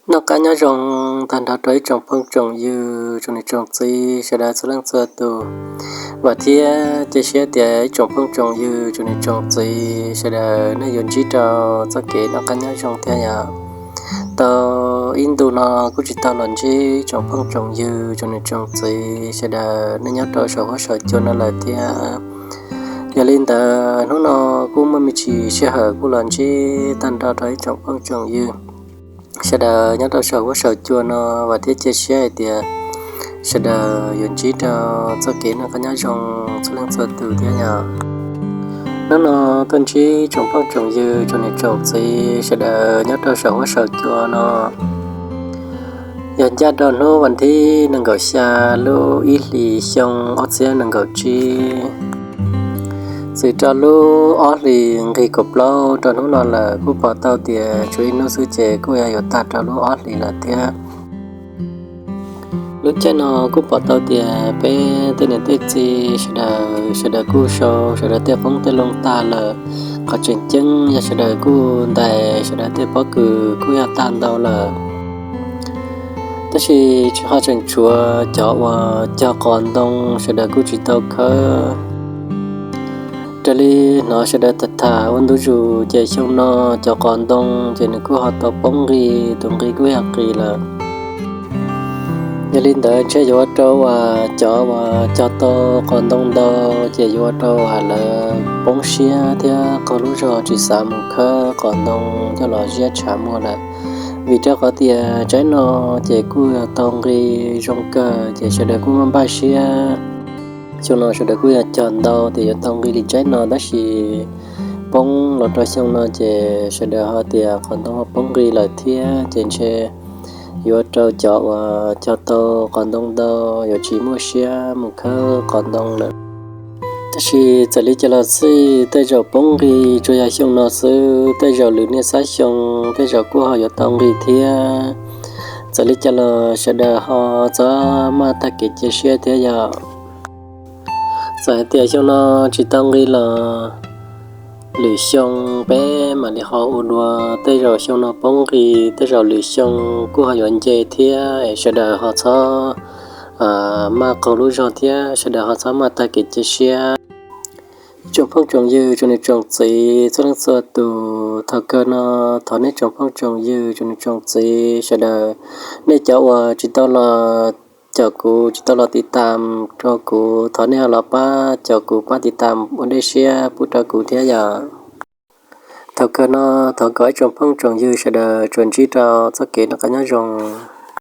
Noj qab nyob zoo tag nrho rau ib tsoom phooj tsoom ywg tsoom niam tsoom txiv sawv daws txhua leej txhua tus. Vam thiab cia siab tias ib tsoom phooj tsoom ywg tsoom niam tsoom txiv sawv daws nej yuav ntsib rau txoj kev noj qab nyob zoo thiab yom. Tau ib ntu no kuj tsis tau los ntsib tsoom phooj tsoom ywg tsoom niam tsoom txiv sawv daws nej nyob rau saum huab saum cua no lawm thiab. Yog li ntawd hnub no kuj muaj me ntsis sij hawm kuj los ntsib tag nrho rau ib tsoom phooj tsoom ywg sawv daws nyob rau saum huab saum cua no, vam thiab cia siab hais tias sawv daws yuav ntsib rau txoj kev noj qab nyob zoo txhua leej txhua tus thiab yom. Hnub no tuaj ntsib tsoom phooj tsoom ywg tsoom niam tsoom txiv sawv daws nyob rau saum huab saum cua no, yog ncaj rau hnub vas thib nees nkaum xya lub ib hlis xyoo ob txhiab nees nkaum tsib, txwm rau lub ob hlis nqis kaum plaub rau hnub no lawm. Kuj pom tau tias tshuav ib hnub xwb ces kuj yog yuav tag rau lub ob hlis lawm thiab. Lub caij no kuj pom tau tias peb tej niam tej txiv sawv daws, sawv daws kuj sau sawv daws tej qoob tej loo tag lawm. Qhov tseem ceeb yog sawv daws kuj ntais sawv daws tej pob kws kuj yog tag ntau lawm. Tab sis ho tseem tshuav cov uas cog qos ntoo sawv daws kuj tsis tau khawb. Raws li hnov sawv daws tham tham ua ntu zus ces xyoo no cov qos ntoo ces nws kuj ho tau poob nqi, tus nqi kuj yog qis lawm. Yog li ntawd ntshe yuav ua rau uas cov uas cog tau qos ntoo ntau ces yuav ua rau uas lawv poob siab thiab qaug lub zog tsis xav mus khawb qos ntoo coj los ziab tshav muag lawm. Vim rau qhov tias tsaib no ces kuj yog tau nqi zoo kawg ces sawv daws kuj muaj npaj siab. Xyoo no sawv daws kuj yog cog ntau tias yuav tau nqi li tsaib no, tab sis poob los rau xyoo no ces sawv daws ho tias qos ntoo poob nqi lawm thiab ces ntshe yuav rau cov uas cog tau qos ntoo ntau yuav tsis muaj siab mus khawb qos ntoo lawm. Tab sis txawm li cas los xij tej zaum poob nqi tsuas yog xyoo no xwb, tej zaum lwm niaj xab xyoo tej zaum kuj ho yuav tau nqi thiab. Txawm li cas los sawv daws ho txhob maj tag kev cia siab thiab yom. Txawm hais tias xyoo no tsis tau nqi los lwm xyoo peb mam li ho ua dua, tej zaum xyoo no poob nqi tej zaum lwm xyoo kuj ho yuav nce thiab es sawv daws ho txhob maj qaug lub zog thiab sawv daws ho txhob maj tag kev cia siab. Tsoom phooj tsoom ywg tsoom niam tsoom txiv txhua leej txhua tus, thaum kawg no thov nej tsoom phooj tsoom ywg tsoom niam tsoom txiv sawv daws, nej cov uas tsis tau los caum kuv, tsis tau los tiv tam rau kuv, thov nej ho los pab caum kuv, pab tiv tam ua dej siab pub rau kuv thiab yom. Thaum kawg no thov kom ib tsoom phooj tsoom ywg sawv daws tsuas ntsib rau txoj kev noj qab nyob zoo.